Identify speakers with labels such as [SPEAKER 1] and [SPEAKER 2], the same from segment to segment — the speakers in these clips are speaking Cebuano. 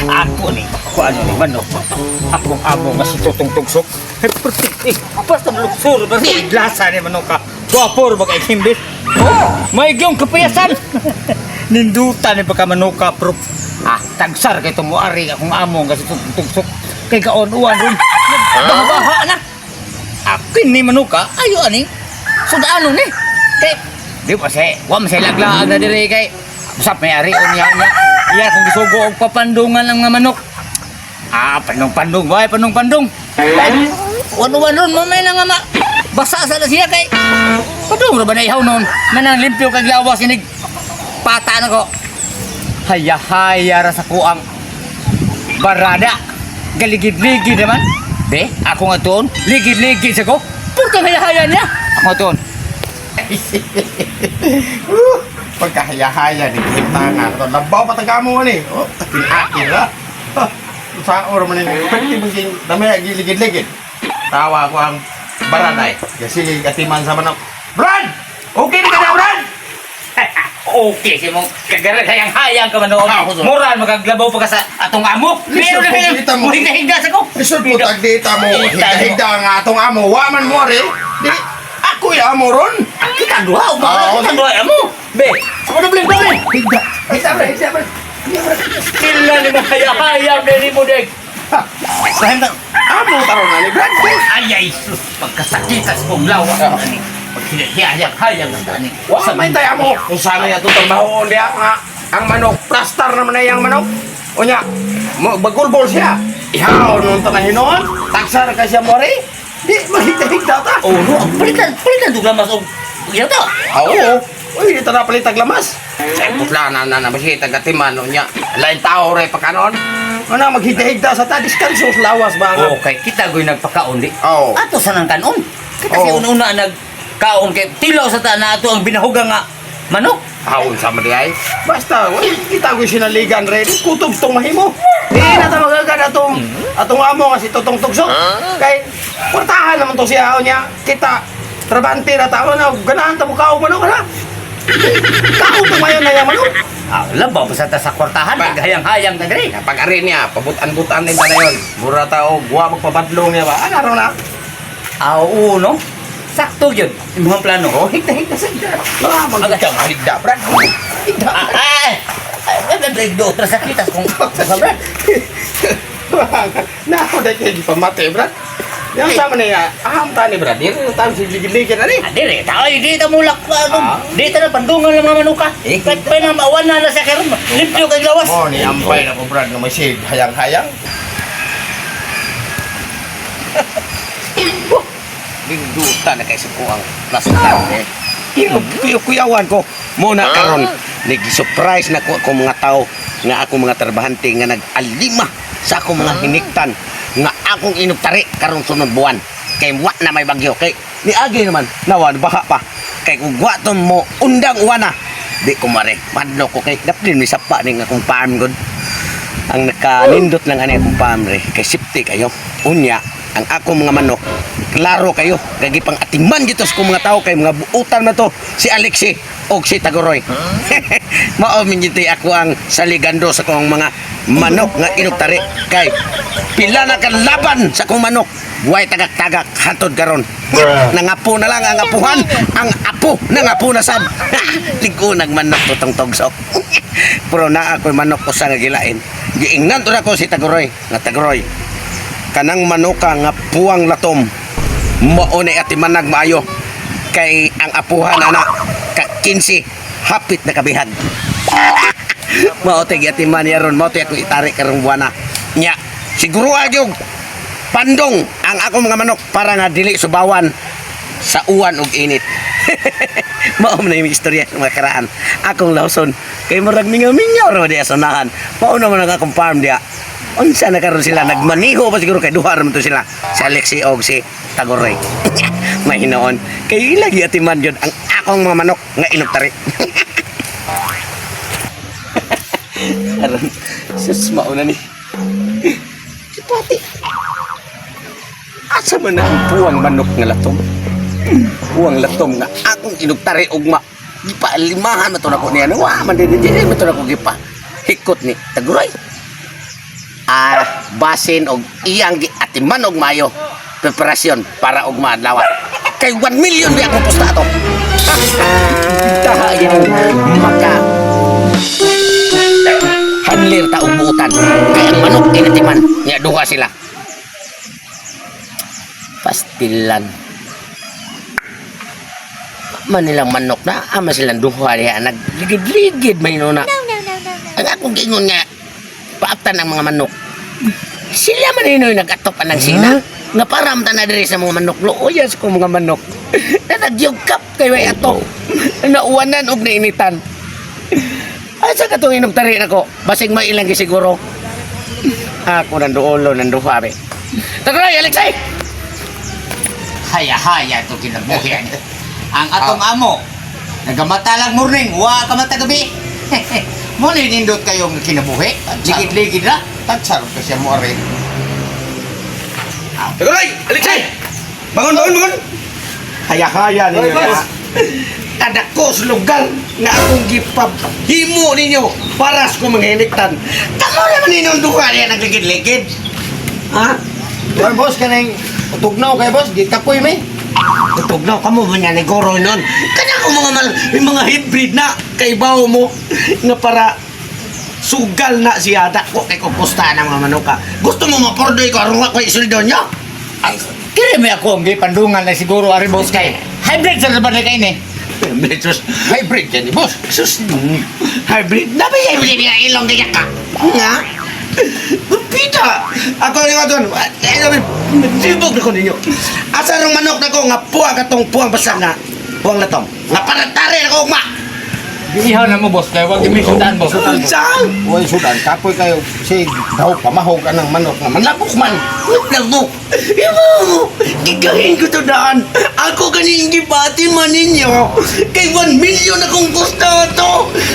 [SPEAKER 1] Ako ni, ako ano ni manok. Akong amo nga si Tutong Tugsok. Ay, pertik eh. Basta luksur, basta iglasa ni manok ka. Wapor ba kay kimbis? Oh, may giyong kapayasan. Nindutan ni pagka manuka, pero tagsar kay tumuari akong amo nga si Tutong Tugsok. Kay kaon-uwan ron. Nagbaha na. Akin ni manuka, ayo ani. Sudano ni. Kay di ba say, wa man say laglaag na dire kay usap may ari unya niya. Iya kung gisugo og papandungan ang mga manok. Ah, pandong-pandong ba, pandong-pandong. Wano-wano ron mamay na nga ma. Basa sa na siya kay padung ra ba na ihaw noon. Manang limpyo kag lawas inig pata na ko. Haya-haya ra sa kuang barada. Galigid-ligid naman. Be, ako nga tuon. Ligid-ligid sa ko. Purtang haya-haya niya. Ako nga tuon.
[SPEAKER 2] Pagkahaya-haya ni Quintana. Ito, labaw pa taga mo ni. Oh, akin ra. Sa oro man ni. Pwede mo sing dami giligid-ligid. Tawa ko ang baranay. Kasi katiman sa manok. Brad! Okay na ka na, Brad!
[SPEAKER 1] Okay, si mong kagaragayang-hayang ka man noon.
[SPEAKER 2] Ah, ako, sir.
[SPEAKER 1] Moral, magaglabaw pa ka sa atong amo.
[SPEAKER 2] Lisod
[SPEAKER 1] Pero na
[SPEAKER 2] po,
[SPEAKER 1] kayo,
[SPEAKER 2] kita mo.
[SPEAKER 1] muhigda-higda sa ko.
[SPEAKER 2] Lisod po tagdita mo.
[SPEAKER 1] Kita mo.
[SPEAKER 2] Higda-higda nga atong amo. Wa man mo rin. Di, ako ya amo ron.
[SPEAKER 1] Ah, kita duha,
[SPEAKER 2] Ah,
[SPEAKER 1] umara, kita
[SPEAKER 2] okay.
[SPEAKER 1] duha, amo. Be, ano bleng ba rin?
[SPEAKER 2] Higda. Higda, Brad. Higda, Brad.
[SPEAKER 1] Sila ni mo haya-hayang dili mo, dek.
[SPEAKER 2] Ha, Saan na? Amo taron na ni Brad.
[SPEAKER 1] Ay, ay, sus, pagkasakitas kong lawa.
[SPEAKER 2] Ah.
[SPEAKER 1] Ani, paghihayang-hayang ang ani.
[SPEAKER 2] Wa man tay amo. Kung sana ya itong trabahoon diha nga ang manok plaster naman na yang manok. Unya, bagulbol siya. Ihaw nung tanang hinuon, taksar ka siya mo rin. Di maghigda-higda ta.
[SPEAKER 1] Oh, no, palitan, palitan dugla mas og yan ta.
[SPEAKER 2] Ah, oo. Uy, di ta na palit taglamas. Sa putla na na na basi tagatiman unya. Lain tao re pakanon. Ano maghigda-higda sa ta diskanso sa lawas ba nga.
[SPEAKER 1] Okay, kita goy nagpakaon di.
[SPEAKER 2] Oo.
[SPEAKER 1] Ato sa nang kanon. Kita si
[SPEAKER 2] Oo.
[SPEAKER 1] una-una nagkaon kay tilaw sa ta na ato ang binahuga nga manok.
[SPEAKER 2] Haon sa man di ay. Basta, uy, kita ko sinaligan rin. Kutob tong mahimo. Di na ta magagad atong atong amo nga si Totong Tugsok. Kay kwartahan naman to siya niya. Kita trabante na tao na ganahan ta mo kaog manok na. Kaog to mayon na yang manok.
[SPEAKER 1] Ah, labaw pa sa ta sa kwartahan,
[SPEAKER 2] Ba-
[SPEAKER 1] hayang-hayang ta diri.
[SPEAKER 2] Pag ari niya, pabutan-butan din ta na yun. Mura ta og wa magpabadlong niya ba. Ano raw na?
[SPEAKER 1] Ah, oo, no? Sakto yun. Imong plano.
[SPEAKER 2] Oh, higda higda sa higda. Ah, maghigda higda, brad. Higda.
[SPEAKER 1] Ah, ay, ay, ay, ay, do, sakitas kung sa brad.
[SPEAKER 2] Na ako dahil kayo pamate, brad. Yang sama niya, aham ta ni brad. Dili na tayo si ligid-ligid na ni.
[SPEAKER 1] Ah, diri, tayo di ta mulak ano,
[SPEAKER 2] Ah.
[SPEAKER 1] di ta na pandungan ng mga manuka.
[SPEAKER 2] Eh.
[SPEAKER 1] Kahit pa na mawan na na sa karon, limpyo kay lawas.
[SPEAKER 2] Mo ni ampay na po brad nga may sig hayang-hayang.
[SPEAKER 3] Binduta na kay sa kuang plastar eh. Pero kuyawan ko muna karon nag-surprise na ko ako mga tao nga ako mga trabahante nga nag-alima sa akong mga hiniktan nga akong inugtari karon sunod buwan kay wa na may bagyo kay niagi naman nawan baha pa kay kung wa to mo undang uwana di ko mare madlo ko kay daplin mi sapa ning akong farm gud. Ang nakanindot lang ani akong farm re kay safety kayo. Unya ang ako mga manok klaro kayo gagi pang atiman dito sa akong mga tao kay mga buutan na to si Alexi og si Tagoroy. Mao min dito ako ang saligando sa akong mga manok nga inugtari kay pila na ka laban sa akong manok way tagak-tagak hatod karon. Nangapo na lang ang apuhan, ang apo nangapo na sad. Ligo nagmanok tutong togsok. Pero naa ako'y manok usa nga gilain. Giingnan to nako si Tagoroy nga Tagoroy kanang manuka nga puwang latom mao na atimanag maayo kay ang apuhan ana ka 15 hapit na kabihag. Mao tay giatiman niya ron, mao tay akong itari karong buwana nya. Siguro agyog pandong ang akong mga manok para nga dili subawan sa uwan ug init. Mao man yung istorya sa mga karaan akong lawson kay murag mingaw-mingaw ra diya sa unahan. Mao naman ang akong farm diya. Unsa na karon sila nagmaniho pa siguro kay duha ra man to sila si Alexi og si Tagoroy. May hinoon kay lagi atiman yun ang akong mga manok nga inugtari. Aron sus mao na ni si Pati. Asa man na ang puwang manok nga latom, puwang latom nga akong inugtari ugma gipaalimahan man to nako niya. Wa man din dili man to nako gipa hikot ni Taguray. Basin og iyang atiman og mayo preparasyon para og maadlaw. Kay 1 million di akong pusta ato. Taha gyud maka handler ta og buutan. Kay ang manok inatiman, nya duha sila. Pastilan. Manilang manok na, ama silang duha diha nagligid-ligid may nuna.
[SPEAKER 4] No, no, no, no, no.
[SPEAKER 3] Ang akong giingon nga, paaptan ang mga manok. Sila man inoy nag-atop ang sina. Nga para na diri sa mga manok. Luoyas ko mga manok. Natagyugkap kayo ay ato. Nauwanan og nainitan. Asa ka itong inom tari nako? Basig may ilang gisiguro. Ako nanduolo, nanduha be. Tagay, Alexei!
[SPEAKER 1] Haya-haya ito kinabuhi. Ang atong amo, nagamata lang morning, wa ka mata gabi. Mo ni nindot kayong kinabuhi. Ligid-ligid ra.
[SPEAKER 2] Tansar ka siya mo are.
[SPEAKER 3] Tagay, Alexei! Bangon, bangon, bangon! Haya-haya ninyo.
[SPEAKER 2] Oy, boss.
[SPEAKER 3] Kadako sa lugar nga akong gipahimo ninyo para sa kong mga hiniktan. Kamo naman ninyong duha niya nagligid-ligid. Ha?
[SPEAKER 2] Oy, boss, kaning tugnaw kay boss, gikapoy may.
[SPEAKER 3] Tugnaw ka mo nga negoro nun. Kanya ko mga mal, yung mga hybrid na kay bawo mo nga para sugal na siya dako kay kumpusta ng mga manuka. Gusto mo mapordoy ko aron ko isuldo nyo?
[SPEAKER 1] Ay, kiri may ako ang gipandungan na siguro ari boss kay. Hybrid sa ba na kay ni?
[SPEAKER 3] Sus,
[SPEAKER 2] Hybrid yan ni boss.
[SPEAKER 3] sus, hybrid na ba hybrid nga ilong kaya ka? Nga? Pita! Ako ni doon. Eh, sibog na ko ninyo. Asa rong manok na ko nga puwang katong puwang basta nga puwang na tong. Nga paratare na ko ugma.
[SPEAKER 1] Ihaw na mo boss kay wag gimi sudan boss.
[SPEAKER 3] Saan?
[SPEAKER 2] Oy, sudan, kapoy kayo. Si daw pamahog anang manok nga manlabok man.
[SPEAKER 3] Nako, imo mo, gigahin ko to daan. Ako ganing gibati man ninyo. Kay 1 million akong gusto to.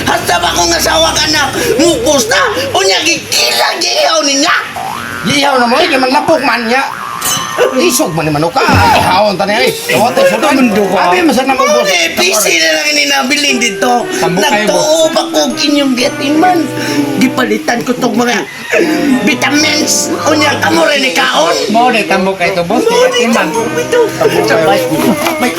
[SPEAKER 3] Hasta ba akong asawa ka na mupusta? Unya gikila gihaw ninya.
[SPEAKER 2] Gihaw na mo, eh, kay manlabok man niya. Isog man ni manok ka. Ihawon ta niya eh. Tawat sudan. Abi masan na mo boss.
[SPEAKER 3] Eh, PC na lang ini nabilin dito.
[SPEAKER 1] Tambok kayo, boss.
[SPEAKER 3] Nagtuo pa ko inyong gatiman. Gipalitan ko tong mga vitamins. Unya kamo rin ni kaon.
[SPEAKER 1] Mo ni tambok kay to boss.
[SPEAKER 3] Mo ni
[SPEAKER 1] Iman.
[SPEAKER 3] tambok ito. Sabay. May